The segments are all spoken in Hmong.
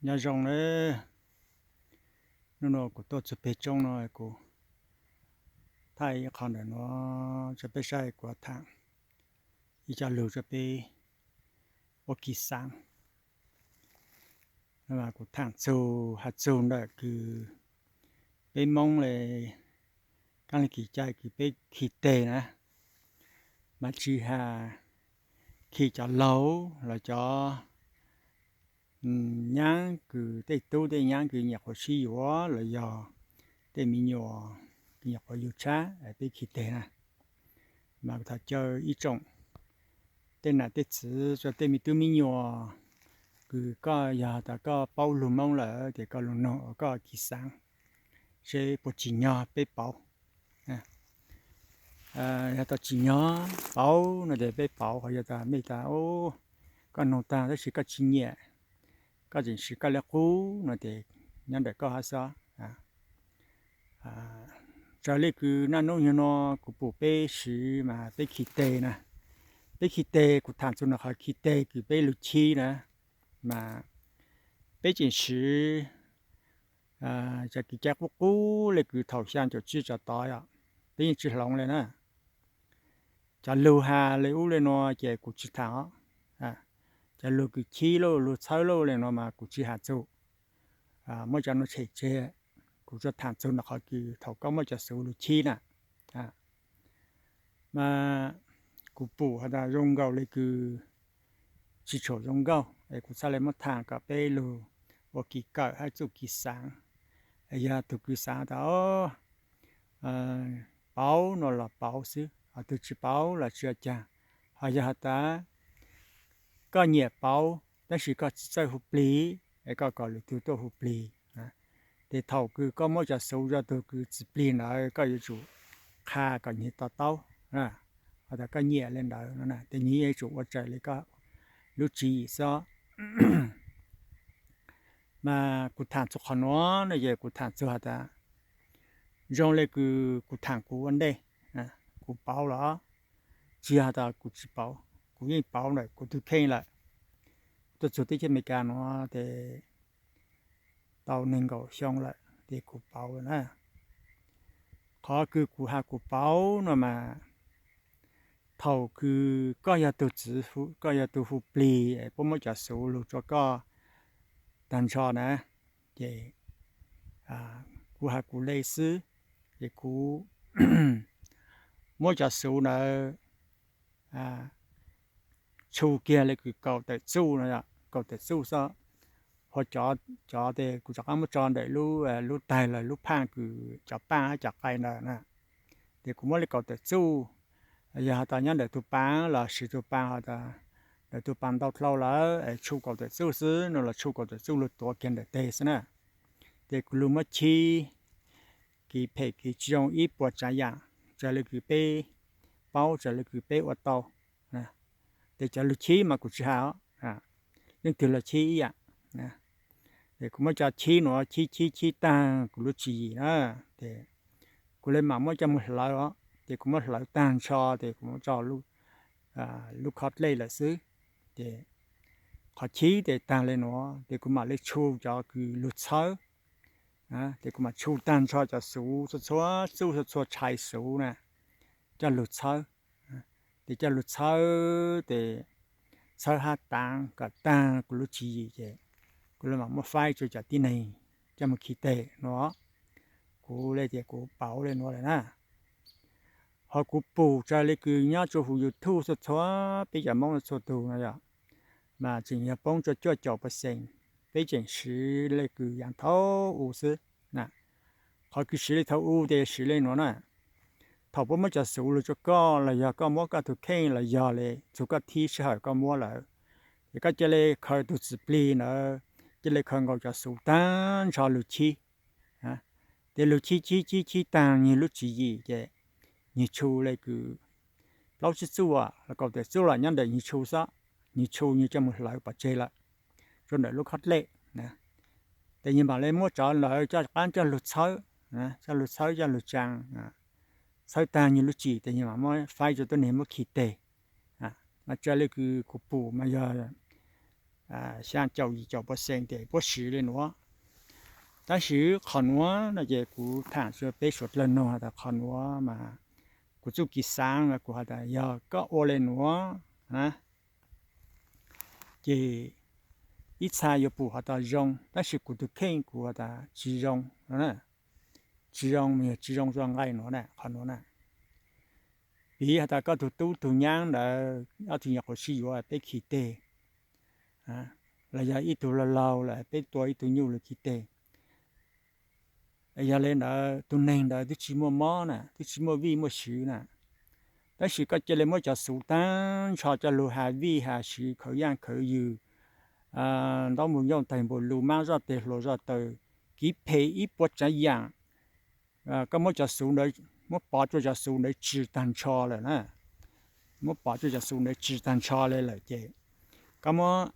Nyob zoo nawb. Hnub no kuv tuaj txug peg tsoob no kuv thaij ib qho ntawm no rau peb saib, kuv tham ib co lug rau peb ua kis xaav. Kuv tham txug has txug ntawm kws peb Moob le, kaab le kis cai kws peb khi teg na, mas tsi has khi cov laug los cov nyaab kws tej tub tej nyaab kws nyuam qhuav sib yuav los yog tej me nyuam kws nyuam qhuav yug tshab peb khi teg na. Mas kuv tham caw ib tsoom tej nam tej txiv, tej me tub me nyuam kws koj yog tas koj paub lug Moob lawm ces koj lug noog koj kis xaav seb puas tsim nyog peb pauv. Yog tas tsim nyog pauv no ces peb pauv, ho yog tas mej tas koj noog taag tab sis koj tsi nyiam, koj tseem siv koj le qub no ces nyob ntawm koj hab xwb. Raws le kws naj nub nyuag no kuv pum peb siv mas peb khi teg na, peb khi teg, kuv tham txug nws qhov khi teg kws peb lug chib na, mas peb tseem siv cov kis cai qub qub le kws thaum xyaa caum tsib tso tod, peb yeej tsi hloov le na. Cov lug has le ub le nuav ces kuv tsi tham os. Cov lug kws chib lauj, lug txhawb lauj le nuav mas kuv tsi has txug. Muab cov nuav tshem tseg, kuv tsuas tham txug nws qhov kws thaum koj muab cov xuv lug chib na. Mas kuv pum has tas zoo nkaus le kws tsi tshua zoo nkauj es kuv txhaj le muab tham kom peb lug ua kis kawm hab txuj kis xaav. Yog tug kws xaav tas pauv no los pauv xwb, ho tug tsi pauv los tsi ua caag. Ho yog has tas koj nyiam pauv tab sis koj tsi txawj hu plig, es koj kom lwm tug tuaj hu plig. Ces thaum kws koj muab cov xuv rau tug kws txiv plig ntawd koj yuav tsum qha kom nwg to taub, has tas koj nyiam le ntawd no ces nwg yuav tsum ua raws le koj lub tswv yim xwb. Mas kuv tham txug qhov nuav no ces kuv tham txug has tas zoo le kws kuv tham kuv ua ntej, kuv pauv los tsi has tas kuv tsi pauv, kuv yeej pauv ntawm kuv tug kheej lawm. Tuaj txug teb chaws Amelikas nuav ces tau neeg nkaum xyoo lawm ces kuv pauv lawm na. Qhov kws kuv has kuv pauv no mas thaum kws koj yog tug txiv, koj yog tug hu plig es puab muab cov xuv lug rua koj taag nrho na, ces kuv has kuv le xwb, ces kuv muab cov xuv ntawd tshu kiag le kws kaum tawm txuj no, kaum tawm txuj xwb. Ho cov, cov tes kuv rov qaab muab tso ntawm lub, lub taig los lub phaaj kws cov paaj hab cov qai ntawd na. Ces kuv muab le kaum tawm txuj, yog has tas nyob ntawm tug paas los siv tug paas, has tas ntawm tug paas ntau dlhau lawm es tshu kaum tawm txuj xwb no los tshu kaum tawm txuj lug tuav kiag ntawm teg xwb na. Ces kuv lug muab chib kiv phem kiv tsi zoo ib puas tsaav yaam, raws le kws peb paub, raws le kws peb ua tau. Ces cov lug chib mas kuv tsi has os, leej twg los chib ib yaam. Ces kuv muab cov chib nuav chib chib chib taag kuv lub tswv yim na, ces kuv le maam muab coj moog hlawv os. Ces kuv muab hlawv taag nrho ces kuv muab tso lub khob dlej lawm xwb. Ces qhov chib tes taag le nuav ces kuv maam le tshu cov kws lug txhawb. Ces kuv maam tshu taag nrho cov xuv txhua txhua txuj, txhua txhua tshais xuv na, coj lug txhawb. Ces coj lug txhawb, ces txhawb hab taav kom taag kuv lub tswv yim ces kuv le maam muab faib rua cov tib neeg coj moog khi teg nuav. Kuv le tias kuv pauv le nuav lawm na. Ho kuv pum raws le kws nyob rua huv YouTube txhua txhua, peb cov Moob txhua tug no yog, mas tseem yog poob rua cuaj caum percent, peb tseem siv le kws yaav thaum u xwb na. Qhov kws siv le thaum u tes siv le nuav na. Thaum puab muab cov xuv lug rua koj los yog koj muab koj tug kheej los yog le txug koj thib sij hawm koj muab lawm, ces koj ca le khaws tug txiv plig ntawd, ca le khaws nkaus cov xuv taag nrho lug chib. Ces lug chib chib chib chib taag nwg lub tswv yim ces nwg tshu le kws plaub tsib txuj los kaum tawm txuj los nyob ntawm nwg tshu xwb, nwg tshu nwg coj moog hlawv pov tseg lawm rua ntawm lub khob dlej. Ces nwg maam le muab cov ntawd coj qaab coj lug txhawb, coj lug txhawb coj lug tsaa, txhawb taag nwg lub tswv yim ces nwg maam muab faib rua tuab neeg muab khi teg. Mas raws le kws kuv pum mas yog xyaa caum yim caum percent tes puab siv le nuav. Tab sis qhov nuav no ces kuv tham rua peb suav dlawg noog has tas qhov nuav mas kuv txuj kis xaav mas kuv has tas yog koj ua le nuav na ces ib txha yuav pum has tas zoo, tab sis kuv tug kheej kuv has tas tsi zoo, tsi zoo mas yog tsi zoo zoo nqaij nuav na, qhov nuav na. Piv has tas koj tug tub tug nyaab ntawd ob tug nyuam qhuav sib yuav peb khi teg, los yog ib tug laug laug lawm peb tua ib tug nyuj lug khi teg. Yog le ntawd tug neeg ntawd twb tsi muaj mob na, twb tsi muaj vij muaj sw na, tab sis koj ca le muab cov xuv taag nrho coj lug has vij has sw khawv yaaj khawv yws, ntaub npug nyooj taig npug lug, maab zoj teg hluas zoj taw, kiv phem ib puas tsaav yaam. Koj muab cov xuv ntawd, muab pov tsua cov xuv ntawd tsi taag nrho lawm na, muab pov tsua cov xuv ntawd tsi taag nrho le lawm ces koj muab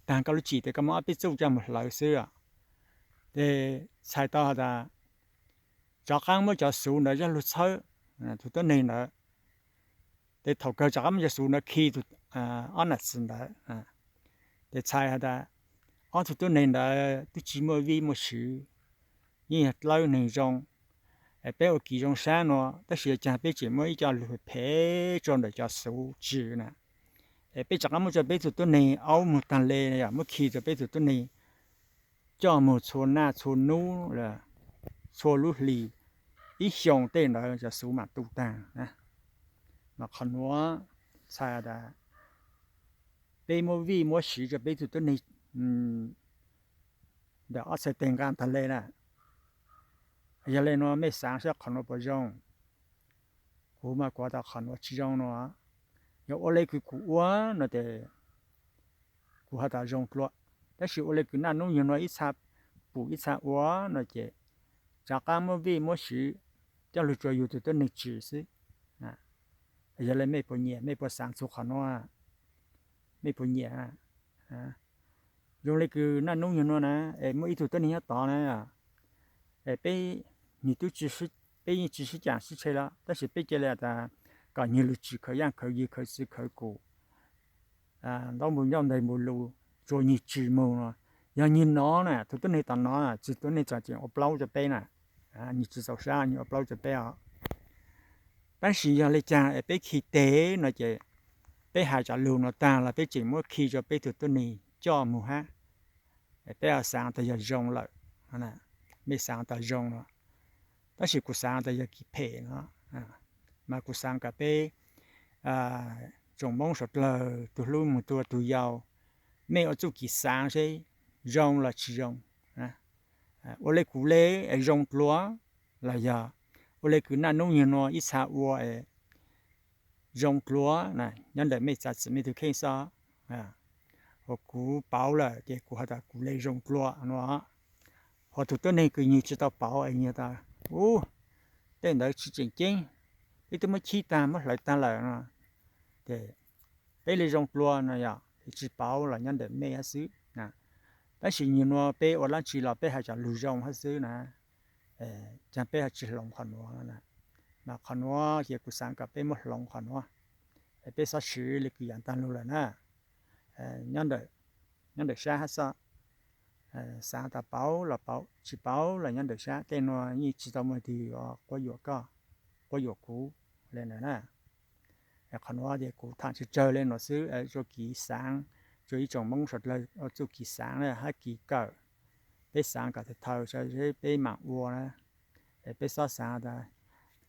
taag koj lub tsim tes koj muab ob peb txuj coj moog hlawv xwb. Tes txhais tau has tas rov qaab muab cov xuv ntawd coj lug txhawb tug tuab neeg ntawd, tes thaum kawg rov qaab muab cov xuv ntawd khi tug ob nam txiv ntawd. Tes txhais has tas ob tug tuab neeg ntawd twb tsi muaj vij muaj sw, yeej yog dlawb neeg zoo. Peb ua kis zoo sab nuav tab sis yog caag peb tseem muab ib co lug phem rua ntawm cov xuv tsi na, es peb rov qaab muab tsua peb tug tuab neeg aub moog taag le, yog muab khi rua peb tug tuab neeg coj moog txhua naj txhua nub, txhua lub hlis, ib xyoo tej ntawd cov xuv mam tu taag. Mas qhov nuav txhais tas peb muab vij muab sw rua peb tug tuab neeg ntawm ob txhais teg nqaa taag le na. Yog le nuav mej xaav saib qhov nuav puas zoo? Kuv mas kuv has tas qhov nuav tsi zoo nuav. Yog ua le kws kuv ua no tes kuv has tas zoo dlua, tab sis ua le kws naj nub nyuag nuav ib txha pum ib txha ua no ces rov qaab muab vij muab sw coj lug tsua yug tug tuab neeg tsi xwb. Yog le mej puas nyiam, mej puas xaav txug qhov nuav? Mej puas nyiam? Zoo le kws naj nub nyuag nuav na, es muaj ib tug tuab neeg nyob tod na, es peb, nwg tub, peb yeej tsi sib caam sib tshe lawm tab sis peb ca le tas kom nwg lug tsi khawv yaaj khawv yws khawv txwv khawv kum, ntaub npug nyooj ntaig npug lug, tsua nwg tsi moog no. Yog nwg nov na, tug tuab neeg tom nov na, tug tuab neeg txawm tseem ua plaub rua peb na, nwg tsi txaus sab nwg ua plaub rua peb os. Tab sis yog le caag es peb khi teg no ces peb has tsam lug nuav taag los peb tseem muab khi rua peb tug tuab neeg coj moog hab. Peb xaav tas yog zoo lawm, mej xaav tas zoo no, tab sis kuv xaav tas yog kis phem no. Mas kuv xaav kom peb tsoom Moob suav dlawg tug hlub moog tua tug yau, mej ua txuj kis xaav seb zoo los tsi zoo. Ua le kuv le es zoo dlua, los yog ua le kws naj nub nyuag nuav ib txha ua es zoo dlua na, nyob ntawm mej txav txim mej tug kheej xwb. Hos kuv pauv lawm ces kuv has tas kuv le zoo dlua no. Hos tug tuab neeg kws nwg tsi tau pauv es nwg tas, u, tej ntawd tsi tseem ceeb, peb twb muab khib taag muab hlawv taag lawm no, ces peb le zoo dlua no yog tsi pauv los nyob ntawm mej hab xwb. Tab sis nyuag nuav peb ua dlaab tsi los peb has tsam lug zoo hab xwb na, caag peb ho tsi hloov qhov nuav. Mas qhov nuav ces kuv xaav kom peb muab hloov qhov nuav, peb xob swv le kws yaam taag lug lawm na. Nyob ntawm sab hab xwb, xaav tas pauv los pauv, tsi pauv los nyob ntawm sab, tej nuav yeej tsi tau muaj twg quab yuam koj, quab yuam kuv le ntawd na. Qhov nuav ces kuv tham tsawg tsawg le nuav xwb, tsuas kis xaav, tsuas ib tsoom Moob suav dlawg txuj kis xaav hab kis kawm, peb xaav kom thaum thaum seb peb maam ua na, peb xob xaav tas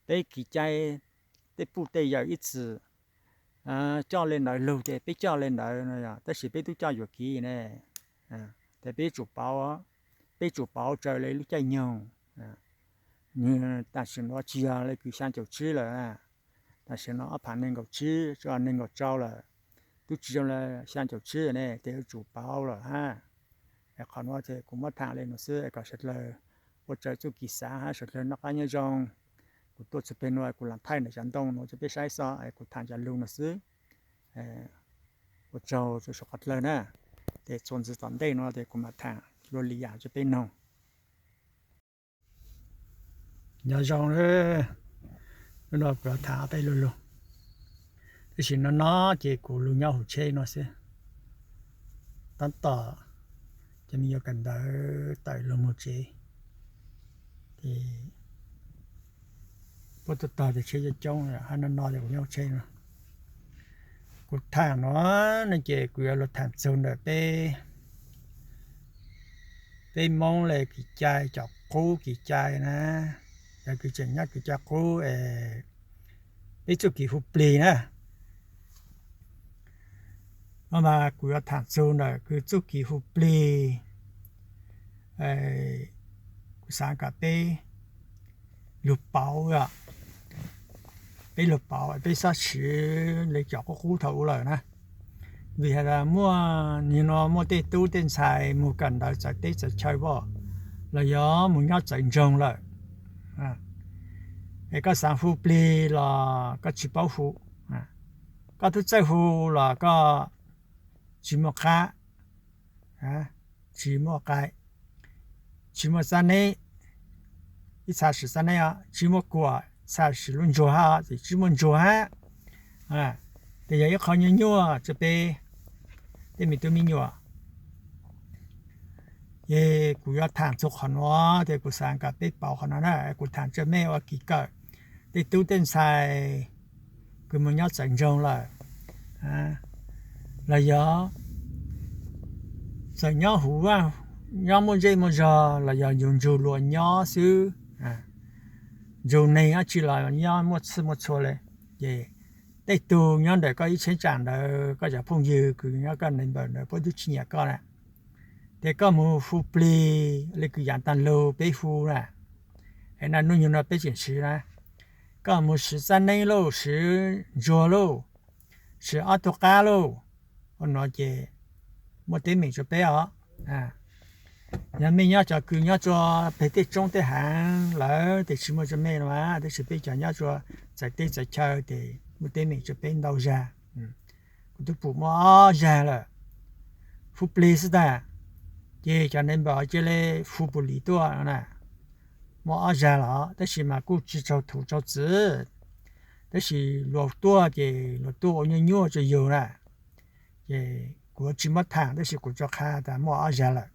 peb kis cai tej puj tej yawm ib txwm coj le ntawd lug ces peb coj le ntawd no, tab sis peb tub coj yuam kev ne, ces peb tsum pauv, peb tsum pauv raws le lub caij nyoog. Tam sim nuav tsi yog le kws xyaa caum tsib lawm, tam sim nuav ob phav neeg nkaum tsib, neeg nkaum rau lawm, tub tsi zoo le xyaa caum tsib ne, ces yuav tsum pauv lawm hab. Qhov nuav ces kuv muab tham le nuav xwb kom suav dlawg ua raws txuj kis xaav hab suav dlawg noj qab nyob zoo. Kuv tuaj txug peg nuav kuv lam thaij ntawm tsav ntoo nuav rua peb saib xwb, kuv tham tsaav lug nuav xwb. Ua tsaug rua suav dlawg na, ces txuas ntxiv tom ntej nuav ces kuv maam tham dlua li yaam rua peb noog. Nyob zoo, lub nuav kuv yuav tham peb lu lug, tab sis no no ces kuv lug nyob huv tsheb nuav xwb. Tom cov me nyuam kawm ntawv tawm los mus tsev, ces puab tuaj tog ces tsheb coob coob, hab no no ces kuv nyob tsheb no. Kuv thaam no, no ces kuv yuav lug thaam txug ntawm peb, peb Moob le kev cai, cov qub kev cai na, yog kws tseem nyob kev cai qub, peb txuj kev hu plig na. No mas kuv yuav thaam txug ntawm kws txuj kev hu plig, kuv xaav kom peb lug pauv, peb lug pauv, peb xob siv le cov qub qub thaum ub lawm na. Vim has tas muaj, nwg no muaj tej tub tej ntxhais moog kawm ntawv txawv teb txawv chaw pom, los yog moog nyob txawv ntsoog lawm, es koj xaav hu plig los koj tsis paub hu, koj tub txawj hu los koj tsis muaj qab, tsis muaj qai, tsis muaj xab neb, ib txha siv xab neb os, tsis muaj kuam, txha siv lub ntsuag hab, tsis muaj ntsuag hab. Ces yog ib qho nyuaj nyuaj rua peb tej me tub me nyuam. Ces kuv yuav thaam txug qhov nuav, ces kuv xaav kom peb pauv qhov no na, kuv thaam rua mej ua kev kawm, tej tub tej ntxhais kws moog nyob txawv ntsoog lawm, los yog txawm nyob huv, nyob muaj zej muaj zog los yog yug nrug luas nyob xwb, nrug neeg dlaab tsi los nyob muaj txhua muaj txhua le. Ces tej tug nyob ntawm koj ib cheeb tsam ntawd, koj cov phooj ywg kws nyob koj neighbor ntawd puab tub tsis nyiam koj na, ces koj moog hu plig le kws yaav taag lug peb hu na, es na hnub nyoog no peb tseem siv na, koj moog siv xab neeb lauj, siv ntsuag lauj, siv ob tug qab lauj, ua no ces muaj teeb meem rua peb os. Yog mej nyob cov kws nyob rua peg tej tsoob tej haav lawm tes tsis muaj rua mej no, tab sis peb cov nyob rua txawv teb txawv chaw tes muaj teeb meem rua peb ntau zag. Kuv tub pum muaj ob zag lawm, hu plig xwb tag, ces cov neighbor cia le hu police tuaj na, muaj ob zag los tab sis mas kuj tsis raug thuv raug txwv, tab sis luag tuaj ces luag tuaj ua nyuaj nyuaj rua yug na. Ces kuv tsis muab thaam tab sis kuv tsuas qha tas muaj ob zag lawm.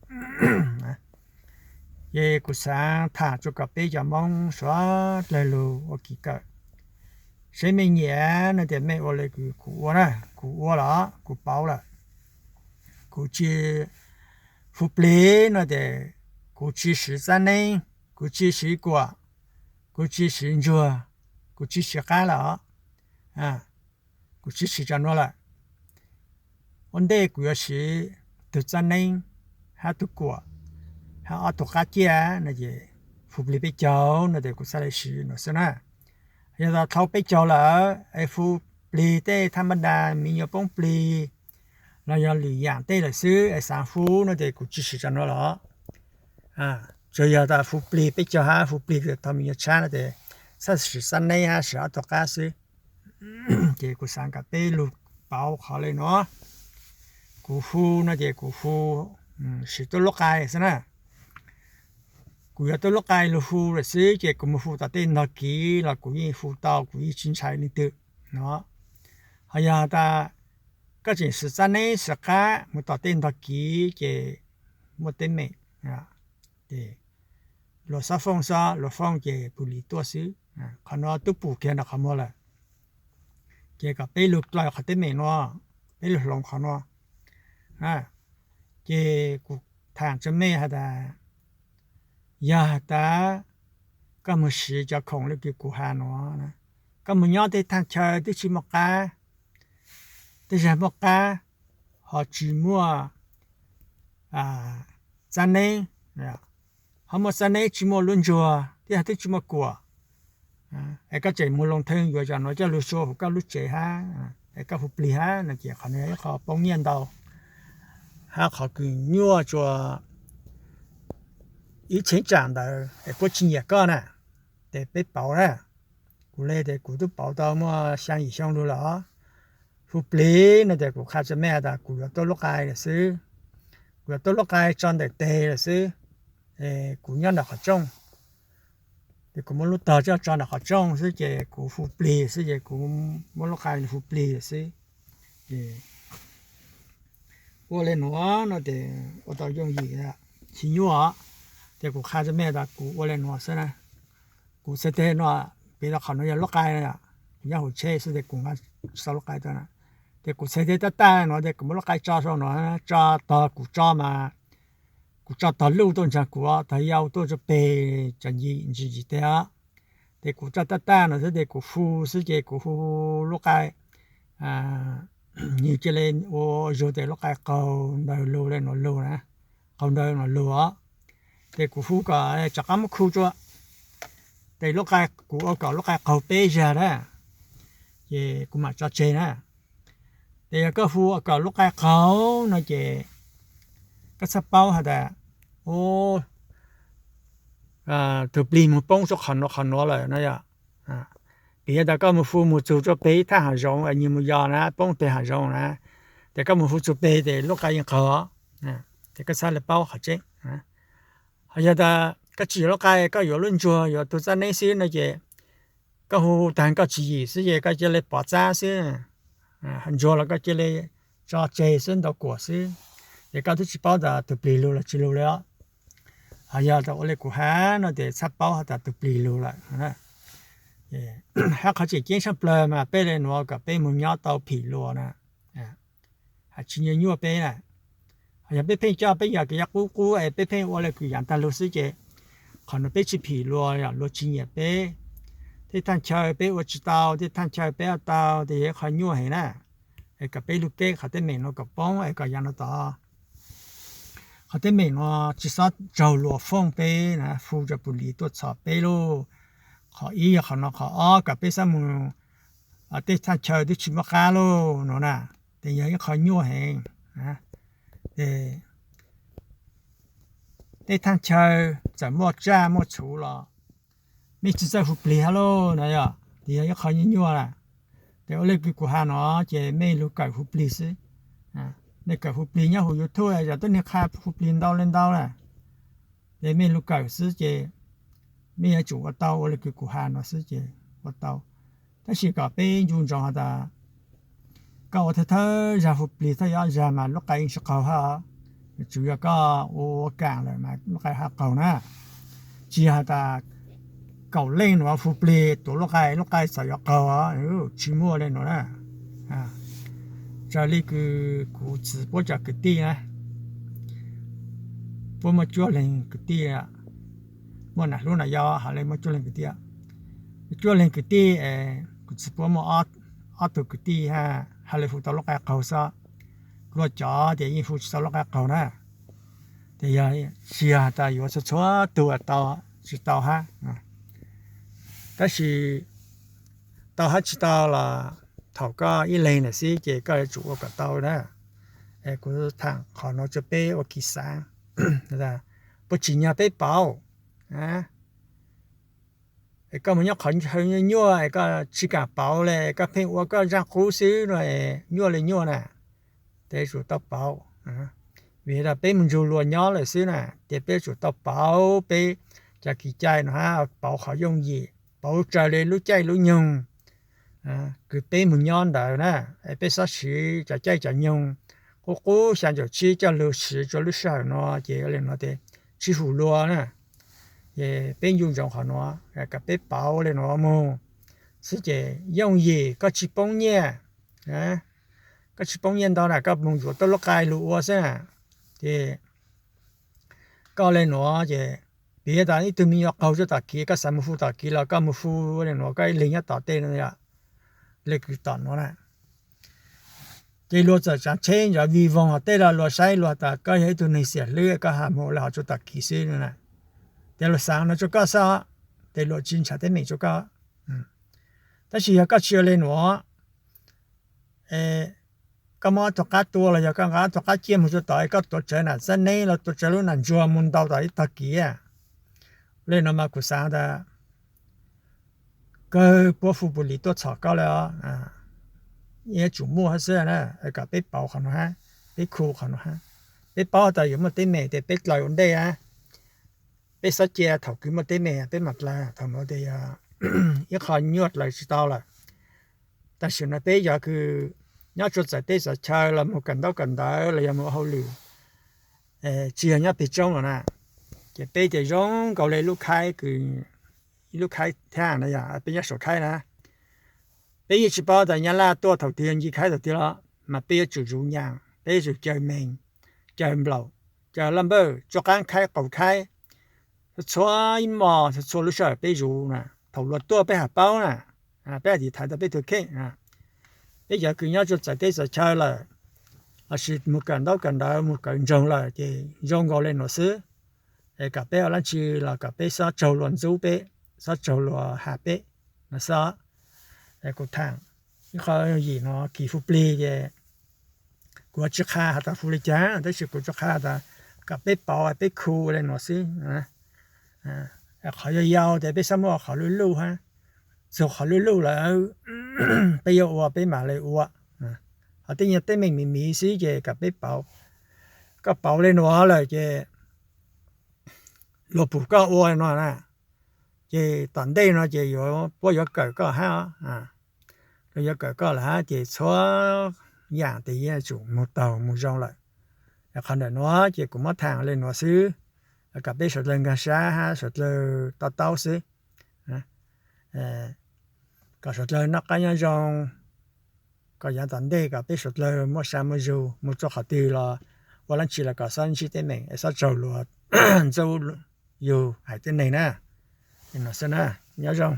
Ces kuv xaav thaam rua kom peb cov Moob suav dlawg lug ua kev kawm, seb mej nyiam no tes mej ua le kuv ua na, kuv ua los kuv pauv lawm. Kuv tsis hu plig no tes kuv tsis siv xab neeb, kuv tsis siv kuam, kuv tsis siv ntsuag, kuv tsis siv qab lawm os. Kuv tsis siv cov nuav lawm. Ua ntej kuv yuav siv tug xab neeb, hab tug kuam, hab ob tug qab ciaj no ces hu plig peb caug no tes kuv txhaj le siv no xwb na. Yog tas dhau peb caug lawm es hu plig tej thaj ma da, me nyuam poob plig los yog lwm yaam tej lawm xwb es xaav hu no tes kuv tsis siv cov nuav los. Tsuas yog tas hu plig peb caug hab hu plig thaum me nyuam tshab no tes txhaj siv xab neeb hab siv ob tug qab xwb. Ces kuv xaav kom peb lug pauv qhov le nuav. Kuv hu no ces kuv hu siv tuab lub qai xwb na. Kuv yuav tuab lub qai lug hu lawm xwb ces kuv mus hu tom tej ntog kiv los kuv yeej hu tau, kuv yeej tsis ntshai leej twg no. Ho yog tas koj tseem siv xab neeb siv qab mus tom tej ntog kiv ces muaj teeb meem, ces luag xob foob xob, luag foob ces pus lis tuaj xwb. Qhov nuav tub pum kiag nram qhov muag lawm. Ces kom peb lug dlaim qhov teeb meem nuav, peb lug hloov qhov nuav. Ces kuv tham rua mej has tas, yog has tas koj moog siv cov khoom le kws kuv has nuav, koj moog nyob tej thaaj chaw twb tsis muaj qab, tej zag muaj qab ho tsis muaj xab neeb, ho muaj xab neeb tsis muaj lub ntsuag, tej zag twb tsis muaj kuam, es koj tseem moog loo theej yuav cov nuav coj lug sua huv koj lub tsev hab, es koj hu plig hab no ces qhov nuav yog ib qho poob nyiaj ntau, hab qhov kws nyuaj rua ib cheeb tsam ntawd es puab tsis nyiam koj na, ces peb pauv na. Kuv le tes kuv twb pauv tau muaj xyaa yim xyoo lug lawm. Hu plig no tes kuv qha rua mej has tas kuv yuav tuab lub qai lawm xwb, kuv yuav tuab lub qai tso ntawm teg lawm xwb, kuv nyob nram qhov rooj, ces kuv muab lub tog coj tso nram qhov rooj xwb ces kuv hu plig xwb ces kuv muab lub qai hu plig lawm xwb. Ua le nuav no ces ua tau yooj yim, tsis nyuaj. Ces kuv qha rua mej tas kuv ua le nuav xwb na. Kuv txhais teg no, piv tau qhov nuav yog lub qai, kuv nyob hauv tsheb xwb ces kuv nqa tsis tau lub qai tau na. Ces kuv txhais teg tab tag nuav ces kuv muab lub qai tso sau nuav, tso tog kuv tso mas, kuv tso tog luj tuaj ntsaag kuv, tog yau tuaj rua peg, tsa nci ntsis ntsis teg os. Ces kuv tso tab tag nuav xwb ces kuv hu xwb ces kuv hu lub qai, nwg cia le ua zug ces lub qai qaug ntawg lug le nuav lug na, qaug ntawg nuav lug os. Ces kuv hu kom tsov qaab muab khu tsua. Ces lub qai, kuv ua kom lub qai qaug peb zag na, ces kuv mam tso tseg na. Ces yog koj hu kom lub qai qaug no ces koj txhaj paub has tas, tug plig moog poob tsua qhov nuav qhov nuav lawm no yog. Piv tas koj moog hu moog txug tsua peg ib thaj hav zoov es nwg moog yos na, poob peg hav zoov na, ces koj moog hu txug peg ces lub qai yeej qaug. Ces koj txhaj le paub qhov tseeb. Ho yog tas koj tsis yuav lub qai, koj yuav lub ntsuag, yuav tug txab neeb xwb no ces koj hu taag koj tswv yim xwb ces koj cia le pov txab xwb, ntsuag los koj cia le tso tseg xwb, ntaus kuam xwb, ces koj twb tsis paub tas tug plig lug los tsis lug le os. Ho yog tas ua le kuv has no ces txhaj paub has tas tug plig lug lawm. Hab qhov tseem ceeb tshaj plawg mas peb le nuav kom peb moog nyob tau phim luas na, has tsis nyuaj nyuaj peb na. Ho yog peb pheej coj peb yam kws yuav qub qub es peb pheej ua le kws yam tag lug xwb ces qhov nuav peb tsis phim luas, luas tsis nyiam peb. Tej thaj chaw peb ua tsis tau, tej thaj chaw peb ua tau, ces yog ib qho nyuaj heev na. Es kom peb lug keeb qhov teeb meem nuav kom poob es kom yam nuav tod, qhov teeb meem nuav tsis xob raug luas fooj peb na, hu cov pus lis tuaj txhom peb lauj. Qhov ib yog qhov no, qhov ob kom peb xob moog tej thaj chaw twb tsis muaj qab lauj no na, ces yog ib qho nyuaj heev. Tej thaj chaw txawm muaj tsaj muaj txhu los mej tsis txawj hu plig hab lauj no yog, ces yog ib qho nyuaj nyuaj lawm. Ces ua le kws kuv has no ces mej lug kawm hu plig xwb. Mej kawm hu plig nyob huv YouTube, yog tuab neeg qha hu plig ntau le ntau lawm, ces mej lug kawm xwb ces mej yuav tsum ua tau ua le kws kuv has no xwb ces ua tau. Tab sis kom peb ncu ntsoov has tas koj ua thawj thawj zag hu plig, thawj ob zag mas lub qai yeej tsis qaug hab. Tsuas yog koj ua ua kaam lawm mas lub qai hab qaug na. Tsis yog has tas kaum leej nuav hu plig tuav lub qai, lub qai txawm yuav qaug, tsis muaj le nuav na. Raws li kws kuv txiv puab cov kwv tij na, puab muaj cuaj leeg kwv tij, muaj nam hlub nam yau, hab le muaj cuaj leeg kwv tij. Cuaj leeg kwv tij, kuv txiv puab muaj ob tug kwv tij hab le hu tau lub qai qaug xwb. Luag cov ces yeej hu tsis tau lub qai qaug na. Ces yog tsis yog has tas yuav txhua txhua tug tau, tsis tau hab. Tab sis tau hab tsis tau los thaum koj ib leeg ntawm xwb ces koj yuav tsum ua kom tau na. Es kuv tham qhov nuav rua peb ua kev xaav, puas tsim nyog peb pauv. Es koj mus nyob qhov chaw nyuaj nyuaj es koj tsis kaam pauv le, koj pheej ua koj zaaj qub xwb no, nyuaj le nyuaj na, ces yuav tsum tau pauv. Vim tas peb mus nrug luag nyob lawm xwb na, ces peb yuav tsum tau pauv peb cov kev cai no hab, pauv qhov yooj yim, pauv raws li lub caij lub nyoog kws peb mus nyob ntawd na. Es peb xob siv cov caij cov nyoog qub qub xya caum tsib coj lug siv rua lub sij hawm no ces le nuav ces tsis hum luag na. Ces peb ncu ntsoov qhov nuav, kom peb pauv le nuav moog xwb ces yooj yim, koj tsis poob nyiaj. Koj tsis poob nyiaj ntau na, koj moog yuav tuab lub qai lug ua xwb na. Ces koj le nuav ces, piv tas ib tug me nyuam qaug tsua tom kiv, koj xav moog hu tom kiv los koj moog hu le nuav, koj ib leeg nyob tom tej no, le kws tom nuav na. Ces luag txawm tsaav tsheb ntawd vij voog hov tej los luag saib luag tas koj yog ib tug neeg xiam hlwb, koj has moog le hov tsua tom kiv xwb na. Ces luag xaav no tsua koj xwb, ces luag tsis ntshaw teeb meem tsua koj. Tab sis yog koj tsis ua le nuav, koj muab ob tug qab tua los yog koj nqa ob tug qab ciaj moog tsua tod, koj tuav tsawv nam xab neb los tuav tsawv lub nam ntsuag moog ntaus tom ib tog kiv, le nuav mas kuv xaav tas kawg puab hu pus lis tuaj txhom koj le os. Yuav tsum muaj hab xwb na, kom peb pauv qhov nuav hab, peb khu qhov nuav hab. Peb paub tas yuav muaj teeb meem ces peb dlaws ua ntej a, peb xob cia thaum kws muaj teeb meem peb mam dlaws, thaum nuav ces yog ib qho nyuaj dlaws tsis tau lawm. Tam sim no peb cov kws nyob tsuas txawv teb txawv chaw los mus kawm ntaub kawm ntawv los yog mus ua hauj lwm, tsis yog nyob pem roob los na. Ces peb ces zoo nkaus li lub khaib kws, ib lub khaib thiab na, yog peb nyob saum khaib na. Peb yeej tsis paub tas nyab laj tuaj thaum twg, ncig khaib thaum twg los mas peb yuav tsum zuv nyas, peb yuav tsum caw mees, caw nplaum, caw laj npawj, tsuas qaab khaib qaum khaib, txhua ib mos txhua lub sij hawm peb zuv na. Thaum luag tuaj peb haj paub na, peb haj tsis thaiv tau peb tus kheej. Peb cov kws nyob tsuas txawv teb txawv chaw lawm, lossis mus kawm ntaub kawm ntawv mus kawm ntsoog lawm ces zoo nkaus li nuav xwb. Es kom peb ua dlaab tsi los kom peb xob tsaug luag ntxub peb, xob tsaug luag has peb no xwb. Kuv thaam ib qho yooj yim no kis hu plig ces kuv tsis qha has tas hu li cas, tab sis kuv tsuas qha tas kom peb pauv peb khu li nuav xwb. Qhov yau yau ces peb xob muab ua qhov luj luj hab, txug qhov luj luj lawm peb yuav ua peb mam li ua. Ho tej nyuag teeb meem miv miv xwb ces kom peb pauv. Koj pauv li nuav lawm ces luag pum koj ua no na, ces tom ntej no ces yuav puab yuav kawm koj hab, luag yuav kawm koj lawm hab ces txhua yaam tes yuav tsum mus taug mus zoo lawm. Qhov ntawm nuav ces kuv muab thaam li nuav xwb, kom peb suav dlawg nkaag sab hab suav dlawg to taub xwb, kom suav dlawg noj qab nyob zoo, kom yaav tom ntej kom peb suav dlawg muaj sa muaj zug, mus txug qhov twg los ua dlaab tsi los kom xob ntsib teeb meem, xob tsaug luag ntxub yug haiv tib neeg na. Li no xwb na, nyob zoo.